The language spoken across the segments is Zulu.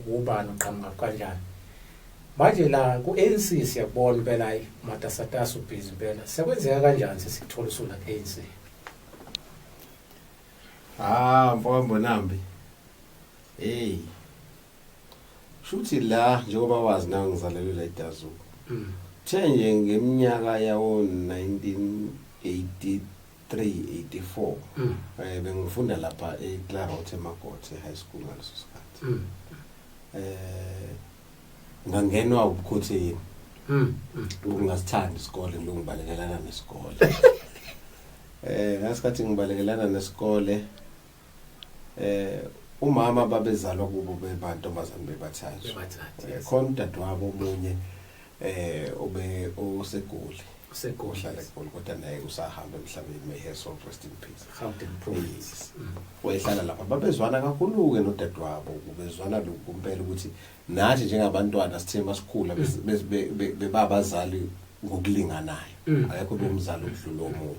Ubani, uqhamuka kanjani? Manje la ku-ANC siyakubona impela, hayi, matasatasa, ubhizi impela. Sekwenzeka kanjani sesikuthola usula ku-ANC? Ah, mfokaMbonambi. Hey. Shuthi la njengoba wazi nawe ngizalelwe la eDazuko. Uthe nje ngeminyaka yawo 1983 84 bengifunda lapha eClarot eMagothe High School ngaleso sikhathi. Ngangenwa ubukhotheni. Ukungasithandi isikole, ngilungibalekelana nesikole. Ngasikhathi ngibalekelana nesikole, umama babezalwa kubo bebantombazane bebathathu. Bebathathu. Khona udadewabo omunye obe oseGoli. UseGoli. Uhlala eGoli kodwa naye usahamba emhlabeni, may her soul rest in peace. Gauteng Province. Yes. Wayehlala lapha, babezwana kakhulu-ke nodadewabo, kubezwana lokhu kumpela ukuthi nathi njengabantwana sithe masikhula bebabazali ngokulinganayo. Akekho bomzali ukudlula omunye.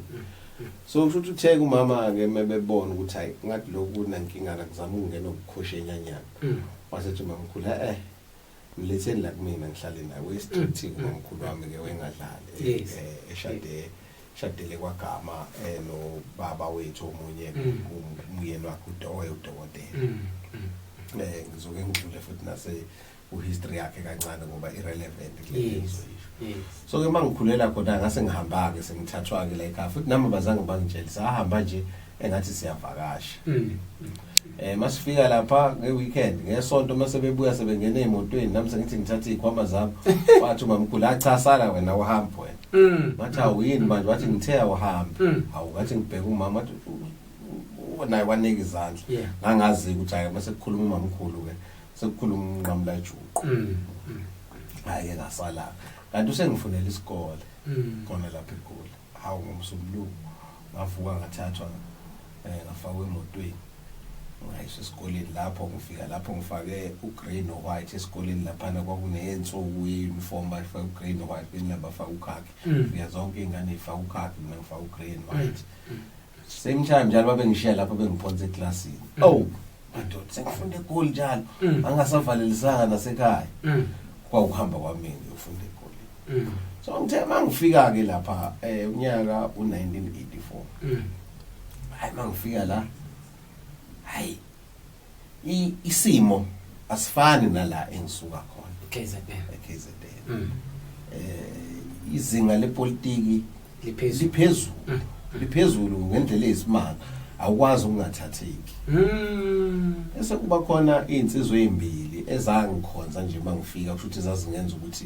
So kusho ukuthi uthe umama-ke mebebona ukuthi hayi, ngathi lokhu kunankinga la, kuzama ukungena ukukhosha enyanyana. Wasethi umamkhulu, mletheni la kumina ngihlale naye. We-strict umamkhulu wami-ke, wengadlali. Eshade shadele kwagama nobaba wethu omunye, umyeni wakhe udokotela. Ngizoke ngidlule futhi nase uhistory yakhe kancane ngoba irelevant kule ngizoyisho. So ke mangikhulela khona ngase ngihamba ke, sengithathwa ke la ekhaya futhi nami abazange bangitshele, sahamba nje engathi siyavakasha. Masifika lapha ngeweekend, ngesonto, mase bebuya sebengena emotweni, nami sengithi ngithatha izikhwama zami, wathi umamkhulu, "Cha, sala wena, uhamba wena." Ngathi, "Awu, yini manje?" Wathi, "Ngithe awuhambe." Hawu, ngathi ngibheka umama, wathi naye wanika izandla. Ngangazi ukuthi hayi, mase kukhuluma umamkhulu ke sekukhuluma umnqamula juqu. Hayi ke, ngasala kanti usengifunela isikole khona lapha eGoli. Hawu, ngomsombuluko ngavuka, ngathathwa, ngafakwa emotweni, ngayiswa esikoleni. Lapho ngifika lapho ngifake ugrey no-white esikoleni laphana, kwakuney'nsuku ye-uniform, bafake ugrey no-white, kwenye bafake ukhakhi. Fika zonke iy'ngane y'fake ukhakhi, mina ngifake ugrey and white. Same time njalo babengishiya lapho, bengiphonsa eklasini. Oh madoda, sengifunda eGoli njalo. Angasavalelisanga nasekhaya. Kwawukuhamba kwami ngiyofunda eGoli. So ngithe mangifika-ke lapha, unyaka u-1984, hayi, mangifika la, hayi, isimo asifani nala engisuka khona. KZN. E-KZN. Izinga lepolitiki liphezulu. Liphezulu. Liphezulu ngendlela eyisimanga, awukwazi ukungathatheki. Bese kuba khona iy'nsizwa ey'mbili ezangikhonza nje mangifika, kusho ukuthi zazingenza ukuthi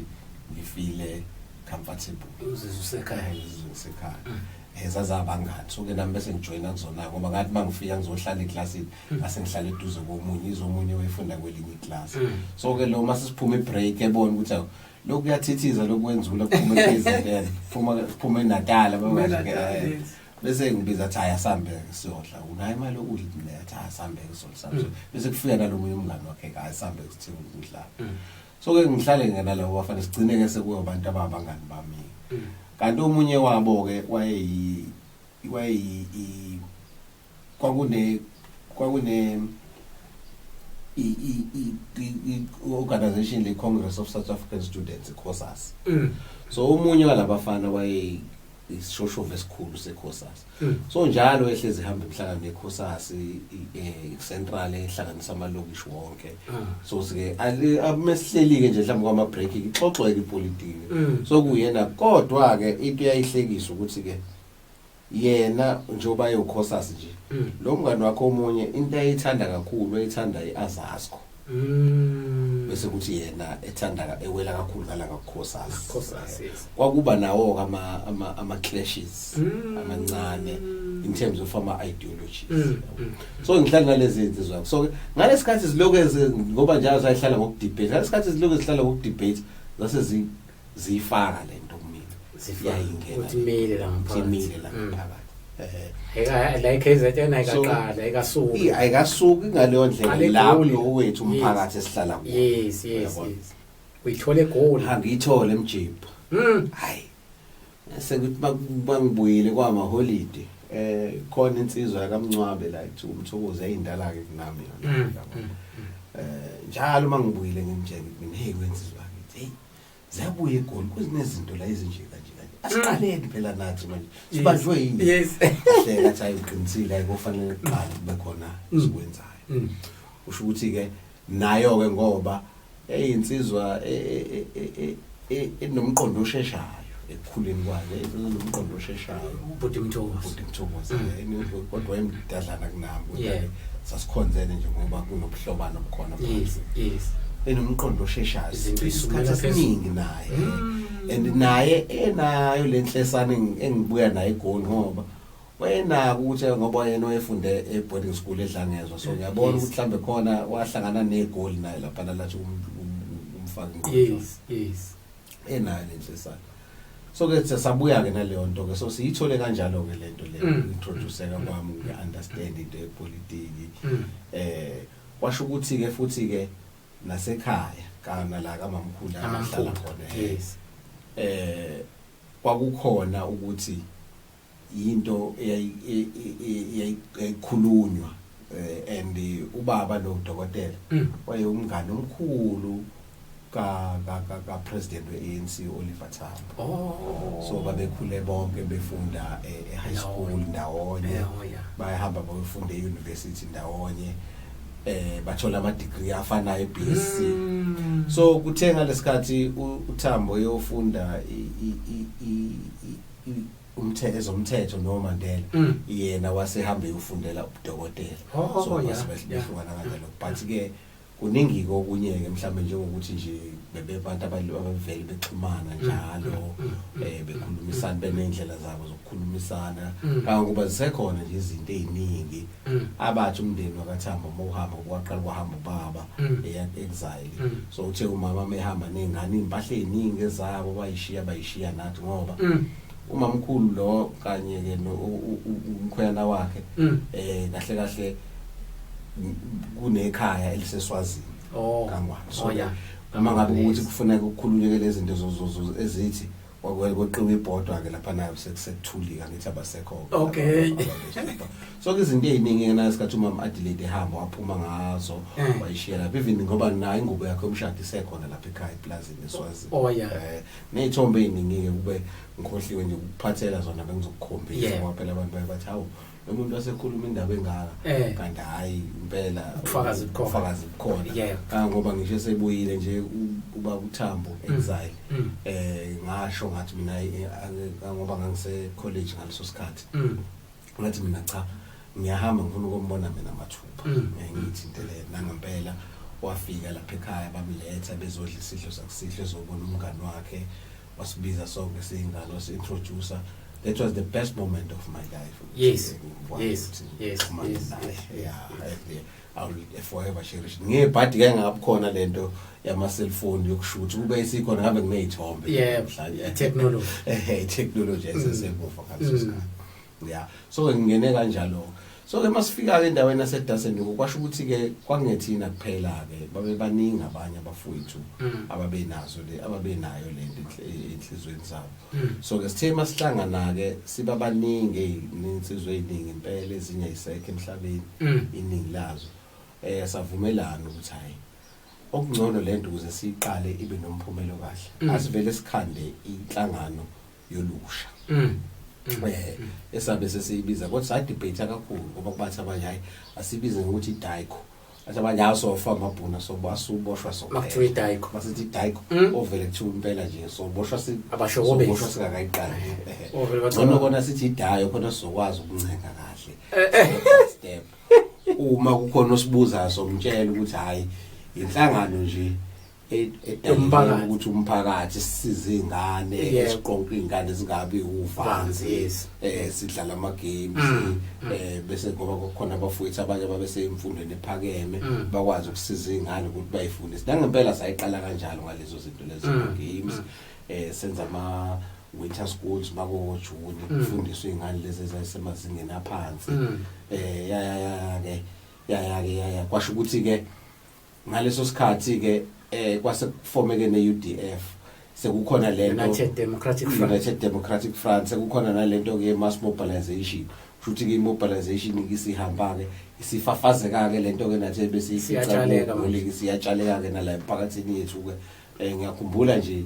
ngifile comfortable. Uzizwe usekhaya. Ngizizwe ngisekhaya. Zazabangani, so ke nami bese ngijoyina kuzona, ngoba ngathi mangifika ngizohlala eklasini, ngase ngihlala eduze komunye, izomunye wayefunda kwelinye iklasi. So ke lo mase siphuma ibreak, ebona ukuthi awu, lokhu kuyathithiza, lokhu kwenzula kuphuma e-KZN, kuphuma eNatal, eNatal, bese ngibiza, athi, "Hayi, asambe siyodla, unayo imali yokudla?" Mina athi, "Asambe siyodla, sambe." Bese kufika nalomunye umngane wakhe, "Hayi, sambe sithenga ukudla." So ke ngihlale ngenalabo bafana, sigcine ke sekuyabantu ababangani bami. Kanti omunye wabo ke wayeyi wayeyi i- kwakune kwakune i i i organization le Congress of South African Students, iCOSAS. So omunye walabafana waye isishoshovu esikhulu seCOSAS. So njalo ehlezi ihamba emhlangano yeCOSAS central ehlanganisa amalokishi wonke. So sike amesihleli ke nje mhlawumbe kwama break ixoxwe ke ipolitiki. So kuyena kodwa ke into yayihlekisa ukuthi ke yena njengoba eyoCOSAS nje, lo mngani wakho omunye into ayithanda kakhulu, ayithanda iAzasco. Bese kuthi yena ethanda ewela kakhulu ngala ngakuCOSAS. COSAS, yes. Kwakuba nawo ama clashes amancane in terms of ama ideologies. So ngihlala nalezi insizwa, so ke ngalesikhathi zilokhu ngoba njalo sayihlala ngokudebate, ngalesikhathi zilokhu zihlala ngokudebate, zase ziyifaka lento kumina. Zifaka. Yayingena. Ukuthi imile la ngaphakathi. Imile la ngaphakathi. Ayika la iKZN ayikaqala, ayikasuki. Ayikasuki ngaleyo ndlela Qale la eGoli. kulo wethu umphakathi esihlala kuwo. Yes. Uyabona? Uyithole eGoli. Angiyithole emjipha. Hayi, sekuthi bangibuyile kwamaholide, khona insizwa yakamncwabe la ethi umthokozi, ayindala ke kunami yona. Yabo. Njalo uma ngibuyile ngimtshela ngithi mina, hey wensizwa ngithi, hey ziyabuya eGoli, kunezinto la ezinje kanje kanje, asiqaleni phela nathi manje, sibanjwe yini? Ahleka athi, hayi uqinisile, hayi kufanele kuqale kube khona sikwenzayo. Usho ukuthi ke nayo ke ngoba eyinsizwa enomqondo osheshayo ekukhuleni kwayo, enomqondo osheshayo. Ubhuti Mthokozi. Ubhuti Mthokozi, kodwa wayemdadlana kunami, kodwa sasikhonzene nje ngoba kunobuhlobano obukhona phakathi. Enomqondo osheshayo, isikhathi esiningi naye, and naye enayo le nhlesane engibuya naye eGoli, ngoba wayenako ukuthi ngoba yena wayefunde e-boarding school eDlangezwa, so ngiyabona ukuthi mhlambe khona wahlangana neGoli naye lapha lathi umfaka ingqondo. yes yes Enayo le nhlesane. So ke sabuya ke naleyo nto ke, so siyithole kanjalo ke lento le, introduceka kwami uku-understand into yepolitiki. Kwasho ukuthi ke futhi ke nasekhaya kana la kamamkhulu ahlala khona, kwakukhona ukuthi into eyayikhulunywa, and ubaba lo dokotela waye umngane omkhulu ka ka ka president we-ANC, Oliver Tambo. So babekhule bonke befunda e-high school ndawonye, bayahamba bayofunda e-university ndawonye, bathola ama degree afanayo e-BSc. So kuthe ngalesikhathi uTambo eyofunda umthetho, ezomthetho noMandela, yena wasehamba eyofundela ubudokotela. So behlukana kanjalo, but ke kuningi okunye ke, mhlawumbe njengokuthi nje bebebantu abavele bexhumana njalo, bekhulumisana, benendlela zabo zokukhulumisana, kangokuba zisekhona nje izinto eziningi abathi umndeni wakaThambo mawuhamba, kwaqala kwahamba ubaba eya exile. So uthe umama mehamba nezingane, impahla eziningi ezabo bayishiya nathi, ngoba umamkhulu lo kanye ke no umkhwena wakhe, kahle kahle kunekhaya eliseSwazini, kaNgwane. So uma ngabe ukuthi kufuneka ukukhulunyeke lezi zinto ezithi kweqiwa ibhodwa ke lapha, nayo sekuthulika, ngithi abasekho. So ke izinto eziningi ke nasikhathi umama Adelaide ehamba waphuma ngazo, wayishiya lapha, even ngoba nayo ingubo yakhe yomshado isekhona lapha ekhaya eplazini eSwazini. Ney'thombe ey'ningi ke, kube ngikhohliwe nje ukuphathela zona, bengizokukhombisa, ngoba phela abantu baye bathi, hawu, lo muntu wasekhuluma indaba engaka, kanti hhayi impela. Ubufakazi bukhona. Ubufakazi bukhona, ngoba ngisho esebuyile nje ubaba uThambo exile, ngasho ngathi mina, ngoba ngangise college ngaleso sikhathi, ngathi mina cha, ngiyahamba, ngifuna ukumbona mina mathupha. Ngithi into le, nangempela wafika lapha ekhaya, bamletha bezodla isidlo sakusihlwa, ezobona umngani wakhe, wasibiza sonke siyingane, wasi-introducer. That was the best moment of my life. Yeah, I will forever cherish. Ngebhadi ke ngabukhona lento yama cellphone yokushutha, kube isikhona ngabe nginezithombe. Namhlanje technology. Technology esesemuva ngaleso sikhathi. Yeah, so ngingene kanjalo. So ke masifika ke endaweni yaseDassenhoek, kwasho ukuthi ke kwangethina kuphela ke, babe baningi abanye abafowethu ababenazo le ababenayo lento enhlizweni zabo. So ke sithe masihlangana ke siba baningi, insizwe eziningi impela, ezinye ayisekho emhlabeni, iningi lazo, savumelana ukuthi hayi, okungcono lento ukuze siyiqale ibe nomphumelo kahle, asivele sikhande inhlangano yolusha, esabe sesiyibiza, kodwa sa-debate kakhulu, ngoba kubathi abanye, hayi, asibize ngokuthi iDAYCO, athi abanye, asofa amabhuna, sobuboshwa. Makuthiwa iDAYCO. Masithi iDAYCO, ovele kuthiwa impela nje soboshwa, Abashokobezi. soboshwa singakayiqali. Ovele ngcono kona sithi iDAYO, khona sizokwazi ukuncenga kahle, step by step. Uma kukhona osibuzayo, somtshela ukuthi hayi, inhlangano nje edalelwe Yomphakathi. ukuthi umphakathi sisize ingane, siqonqe ingane zingabi uvanzi, sidlala ama games, bese ngoba kukhona abafowethu abanye ababesemfundweni ephakeme, bakwazi ukusiza ingane ukuthi bayifundise. Nangempela sayiqala kanjalo ngalezo zinto lezo, ama games, senza ama winter schools mako June, kufundiswa ingane lezi ezayisemazingeni aphansi. Ya ya ya ke ya ya ke ya ya, kwasho ukuthi ke ngaleso sikhathi ke kwase kufomeke ne-UDF, sekukhona lento United Democratic Front. United Democratic Front, sekukhona nalento ke mass mobilization, kusho Futhi ke imobilization isihamba ke, isifafazeka ke lento ke nathi besiyifica Siyatshaleka manje. ke, siyatshaleka ke nala emphakathini yethu ke. Ngiyakhumbula nje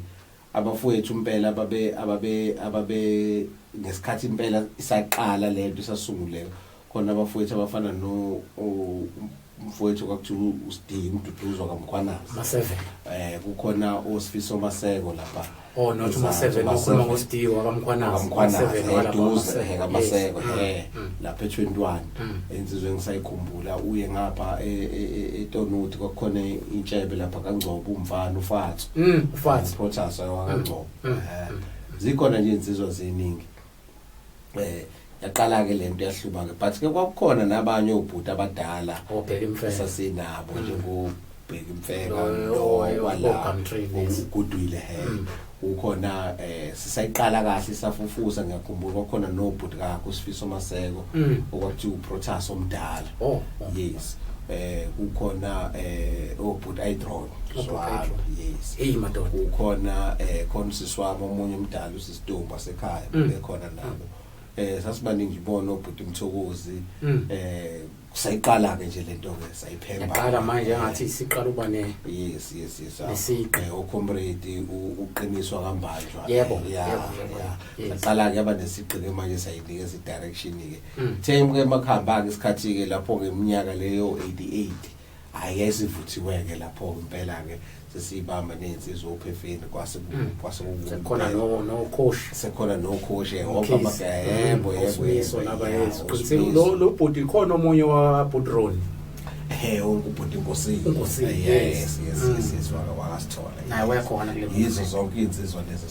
abafowethu impela ababe ngesikhathi impela isaqala lento, isasunguleka khona, abafowethu abafana no umfowethu kwakuthiwa uSidi uMduduzo kaMkhwanazi. Ma-7. Kukhona oSifiso Maseko lapha. Oh, not uma-7, ukhuluma ngoSidiwo wakaMkhwanazi. Kamkhwanazi. Ma-7 walapha. Eduze. Ma-7. Kamaseko. Yes. Lapha e21, insizwe engisayikhumbula, uye ngapha eTonuti, kwakukhona intshebe lapha kaNgcobo, umfana uFathu. Ufathu. Protas wakaNgcobo. Zikhona nje insizwa ziningi. Yaqala ke lento, yahluba ke, but ke kwakukhona nabanye obhuti abadala Obheka imfene. sasinabo, njengobheka imfeka. Lo- Wala oGumtree, yes. ugudwile he. Ukhona, sisayiqala kahle safufusa, ngiyakhumbula kwakhona nobhuti kakho uSifiso Maseko, okwakuthiwa uProtas omdala. Oh. Yes, kukhona obhuti Idron. Obhuti Zwane. Idron. Yes. Hey madoda. Kukhona khona usisi wami omunye umdala, usisitombi wasekhaya, bekhona nabo. Sasibaningi, ibona obhuti Mthokozi. Kusayiqala ke nje lento ke, sayiphemba. Yaqala manje engathi isiqala uba ne Yes. Nesiqi. Ucomrade uqiniswa kambanjwa. Yebo, yes. Saqala ke yaba nesiqi ke manje, sayinikeza i-direction ke. Then ke makuhamba ke isikhathi ke lapho ke, iminyaka leyo 88, hayi, yayisivuthiwe ke lapho impela ke, sesiyibamba nezinsizwa ophefeni kwase kwase. Sekukhona no coach. Sekhona nocoach, wonke Mkhize. amagama, yebo. Osimiso Yebo, laba, ya, yes. Qinisile. Osimiso. Lo bhuti, khona omunye wa Budroni. Wonke ubhuti Nkosini. UNkosini, Yes. yes. Yes, wakasithola. Naye wayekhona kule Yizo movement. zonke iy'nsizwa lezi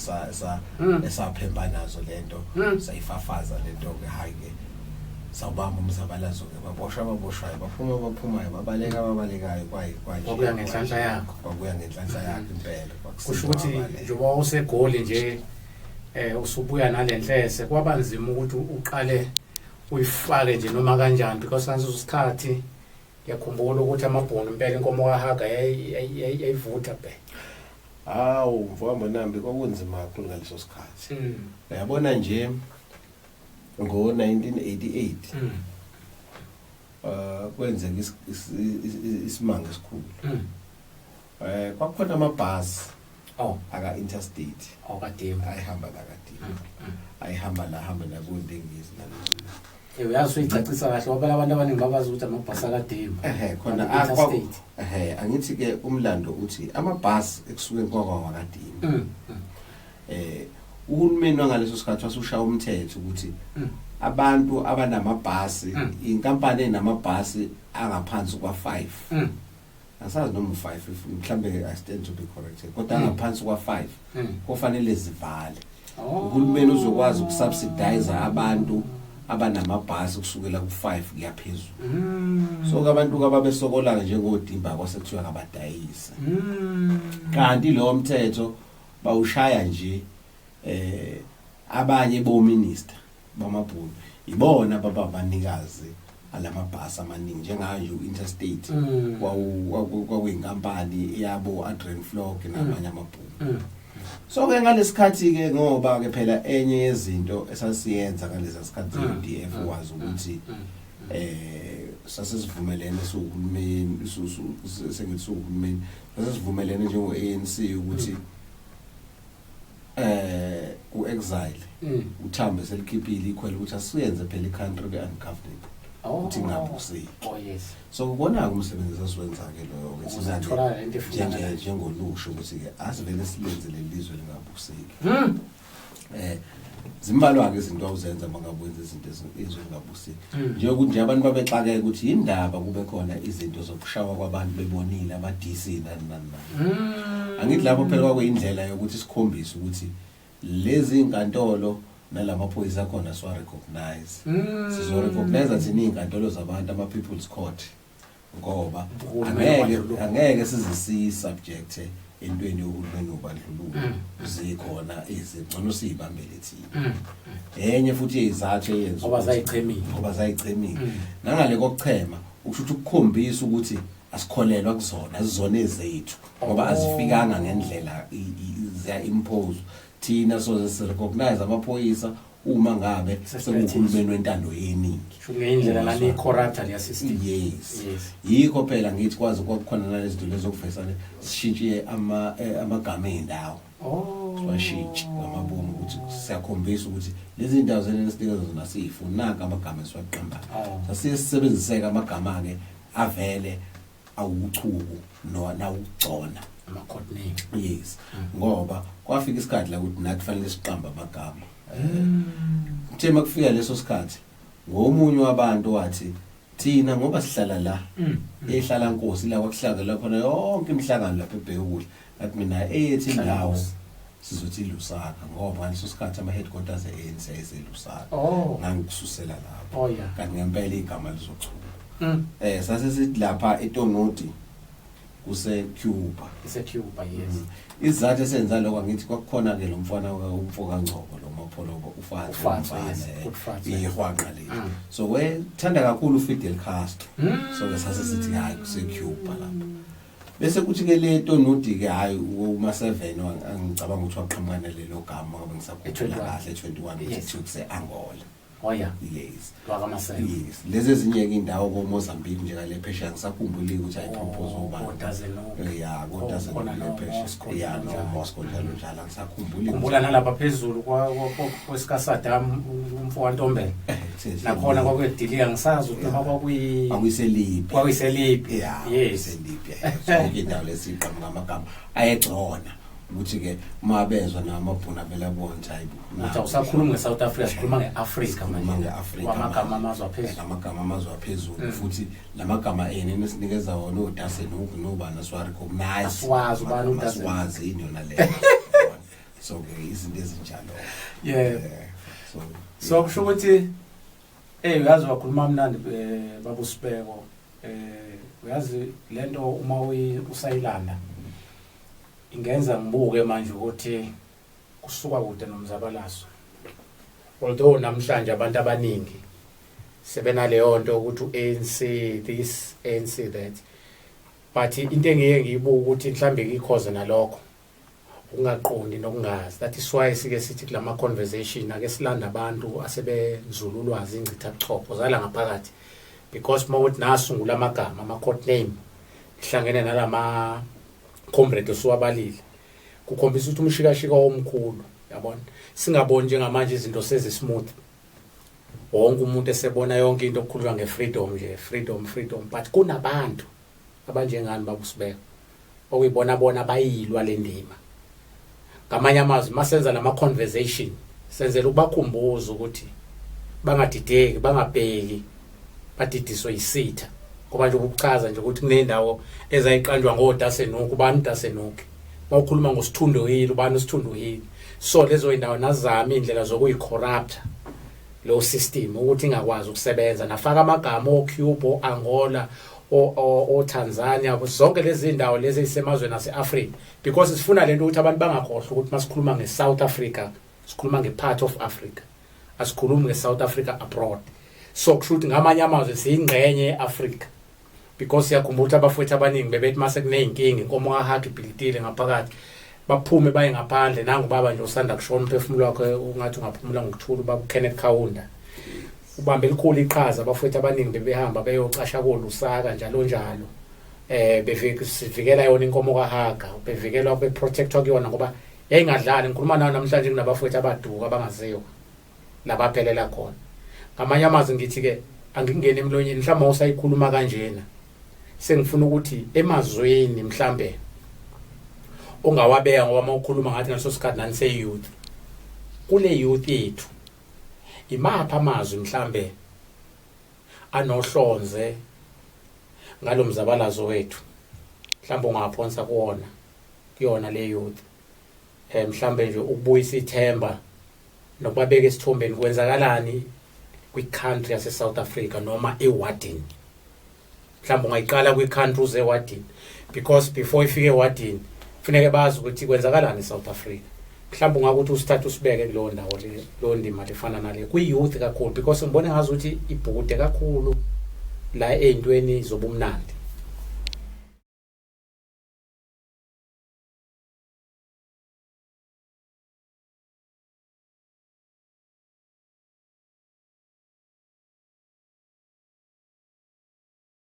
esaphemba nazo lento, sayifafaza lento ke. Hayi ke, sawubamba umzabalazo ke, baboshwa ababoshwayo, baphuma abaphumayo, babaleka ababalekayo, kwayi kwayi. Kwakuya ngenhlanhla yakho. Kwakuya ngenhlanhla yakho impela. Kusho ukuthi njengoba usegoli nje, usubuya nalenhlese, kwaba nzima ukuthi uqale uyifake nje noma kanjani, because ngaleso sikhathi ngiyakhumbula ukuthi amabhunu impela, inkomo kaHaga yayivutha bhe. Hawu mfowami, kwakunzima kakhulu ngaleso sikhathi. Uyabona nje ngo-1988 kwenzeka isimanga esikhulu. Kwakukhona amabhasi aka interstate Awukadimba. Ayihamba la kadimba, ayihamba la, hamba nakondengezi nalezi. Uyazi uyicacisa kahle ngoba abantu abaningi babazi ukuthi amabhasi akadimba. Ehe, khona. Interstate. Ehe, angithi ke umlando uthi amabhasi ekusukeni kwakawakadimba, uhulumeni wangaleso sikhathi wasushaya umthetho ukuthi abantu abanamabhasi, inkampani enamabhasi angaphansi kwa-5, asazi noma u-5, mhlambe I stand to be corrected, kodwa angaphansi kwa-5, kufanele zivale. Uhulumeni uzokwazi ukusubsidize abantu abanamabhasi kusukela ku-5 kuya phezulu. So ke abantu ababesokola njengodimba kwasekuthiwa kabadayise, kanti lo mthetho bawushaya nje abanye bominister bamabhunu, ibona ababanikazi alamabhasi amaningi, njengayo nje u-interstate, kwakuyinkampani yabo Adrian Vlok namanye amabhunu. So ke ngalesikhathi ke, ngoba ke phela enye yezinto esasiyenza ngalesa sikhathi ze-UDF wazi ukuthi sasesivumelene siwuhulumeni, sengithi siwuhulumeni, sasesivumelene njengo-ANC ukuthi ku-exile uthambe selikhiphile ikhwele ukuthi asiyenze phela i-country be-ungovernable, ukuthi ingabuseki. Oh yes. So kubona-ke umsebenzi esasiwenza-ke loyo ke Ukuze thina-ke kutholakale into efunakalayo. Njengolusho ukuthi-ke asivele silenze leli lizwe lingabuseki. Zimbalwa-ke izinto awuzenza uma ngabe wenza izinto izwe lingabuseki, njengokuthi nje abantu babexakeka ukuthi yindaba kube khona izinto zokushawa kwabantu bebonile, ama-DC nani nani nani. Angithi lapho phela kwakuyindlela yokuthi sikhombise ukuthi lezi inkantolo nalamaphoyisa akhona siwa-recognize, sizo-recognize thina iy'nkantolo zabantu, ama-people's court, ngoba Uhulumeni angeke wobandlululo. Angeke size siyi-subjecte entweni yohulumeni wobandlululo. Zikhona izingcono siyibambele thina. Enye futhi yezizathu eyenza Ngoba zayichemile. Ngoba zayichemile. Nangale kokuchema, ukusho ukuthi ukukhombisa ukuthi asikholelwa kuzona, azizona ezethu, ngoba azifikanga ngendlela ziya impose. Thina soze sirecognize amaphoyisa Uma ngabe sekuhulumeni wentando yeningi. Sho ngeyindlela lani corrupt leya system. Yes. Yikho phela ngithi kwazi kwakukhona nalezi zinto lezokuvesane sishintshe ama amagama ezindawo. Oh. Siwashintshe ngamabomu ukuthi siyakhombisa ukuthi lezi ndawo zena sinikeza zona siyifuna, nanka amagama esiwaqambayo. Sasiye sisebenziseke amagama ke avele awuchuku no nawugcona. Ama code name. Yes. Ngoba kwafika isikhathi la ukuthi nathi fanele siqambe amagama. Kuthe makufika leso sikhathi ngomunye wabantu wathi thina ngoba sihlala la ehlala nkosi la kwakuhlangela khona yonke imihlangano lapha eBhekukudla, ngathi mina eyethi indawo sizothi Lusaka, ngoba ngaleso sikhathi ama headquarters e-ANC ayeseLusaka. Ngangikususela lapho. Kanti ngempela igama lizochuma. Sase sithi lapha eTonoti kuse Cuba. Ise Cuba, yes. Isizathu esenza lokho angithi kwakukhona ke lo mfana umfo kaNgcobo lo Mapholobo uFathu, ihwanqa leli. So wethanda kakhulu uFidel Castro. So ke sase sithi hayi kuse Cuba lapha. Bese kuthi ke le Tonodi ke hayi uma 7 angicabanga ukuthi waqhamuka nalelo gama ngoba ngisakhumbula kahle 21 ukuthi kuse Angola. Oh yeah. Yes. Lwakamaseko. Yes. Lezi ezinye ke indawo ko Mozambique nje ngale phesheya ngisakhumbuli ukuthi ayi propose ubani. Yeah, kodwa le phesheya. Yeah, no Moscow njalo njalo ngisakhumbuli. Khumbula nalapha phezulu kwa kwesika Saddam umfo waNtombela. Nakhona kwakwediliya ngisazi ukuthi noma kwakuyi kwakuyiselibya. Kwakuyiselibya. Yes. Selibya. Zonke indawo lesiqhamuka amagama ayegcona. Ukuthi ke uma bezwa namabhuna vele abona ukuthi hayi bo. Ukuthi awusakhulumi ngeSouth Africa, sikhuluma ngeAfrika manje. NgeAfrika. Amagama amazwe aphezulu. Amagama amazwe aphezulu futhi lamagama ene nesinikeza wona oDase nobani asiwa-recognize. Asiwazi ubani uDase. Asiwazi yini yona leyo. So ke izinto ezinjalo. Yeah. So kusho ukuthi uyazi wakhuluma mnandi baba uSibeko. Uyazi lento uma usayilanda ingenza ngibuke manje ukuthi kusuka kude nomzabalazo. Although namhlanje abantu abaningi sebenaleyo nto ukuthi uANC this, ANC that, but into engiye ngiyibuka ukuthi mhlambe ngikhoze nalokho ukungaqondi nokungazi. That is why sike sithi kulama conversation ake silanda abantu asebenzula ulwazi ingcitha buchopho zala ngaphakathi, because mawuthi nasungula amagama ama code name ihlangene nalama comrade osuwabalile, kukhombisa ukuthi umshikashika omkhulu, yabona. Singaboni njengamanje izinto sezi smooth, wonke umuntu esebona yonke into okukhulunywa ngefreedom nje, freedom freedom, but kunabantu abanjengani babusibeka okuyibona bona bayilwa le ndima. Ngamanye amazwi masenza lama conversation senzela ukubakhumbuza ukuthi bangadideki, bangabheki badidiswe yisitha, ngoba nje ukuchaza nje ukuthi kunendawo ezayiqanjwa ngoDasenuku, ubani uDasenuku, mawukhuluma ngoSithundo Hill, ubani uSithundo Hill. So lezo indawo nazama indlela zokuyicorrupta lo system ukuthi ingakwazi ukusebenza, nafaka amagama oCuba, oAngola, oTanzania, zonke lezi indawo lezi ezisemazweni aseAfrica, because sifuna lento ukuthi abantu bangakhohlwa ukuthi masikhuluma ngeSouth Africa sikhuluma ngePart of Africa, asikhulumi ngeSouth Africa abroad. So kusho ukuthi ngamanye amazwe siyingxenye yeAfrica, because siyakhumbula ukuthi abafowethu abaningi bebethi mase kuneyinkinga inkomo kaHagi ibhilitile ngaphakathi baphume baye ngaphandle. Nangu baba nje usanda kushona, umphefumulo wakhe ungathi ungaphumula ngokuthula, ubaba uKenneth Kaunda ubambe elikhulu iqhaza. Abafowethu abaningi bebehamba beyocasha koLusaka njalo njalo, bevikela yona inkomo kaHaga, bevikelwa beprotectwa kuyona ngoba yayingadlali. Ngikhuluma nawe namhlanje kunabafowethu abaduka abangaziwa labaphelela khona. Ngamanye amazwi ngithi ke angingeni emlonyeni, mhlawumbe usayikhuluma kanjena sengifuna ukuthi emazweni mhlambe ongawabeka, ngoba mawukhuluma ngathi ngaleso sikhathi nani se youth, kule youth yethu imaphi amazwi mhlambe anohlonze ngalomzabalazo wethu, mhlambe ungaphonsa kuwona kuyona le youth, mhlambe nje ukubuyisa ithemba nokubabeka esithombeni kwenzakalani kwi-country yase South Africa noma ewadini. Mhlawumbe ungayiqala kwi-country uze ewadini, because before ifike ewadini kufuneke bazi ukuthi kwenzakalani eSouth Africa. Mhlawumbe ungakuthi usithathe usibeke kuleyo ndawo le, leyo ndima lefana nale kwi-youth kakhulu, because ngibone ngazi ukuthi ibhukude kakhulu la ey'ntweni zobumnandi.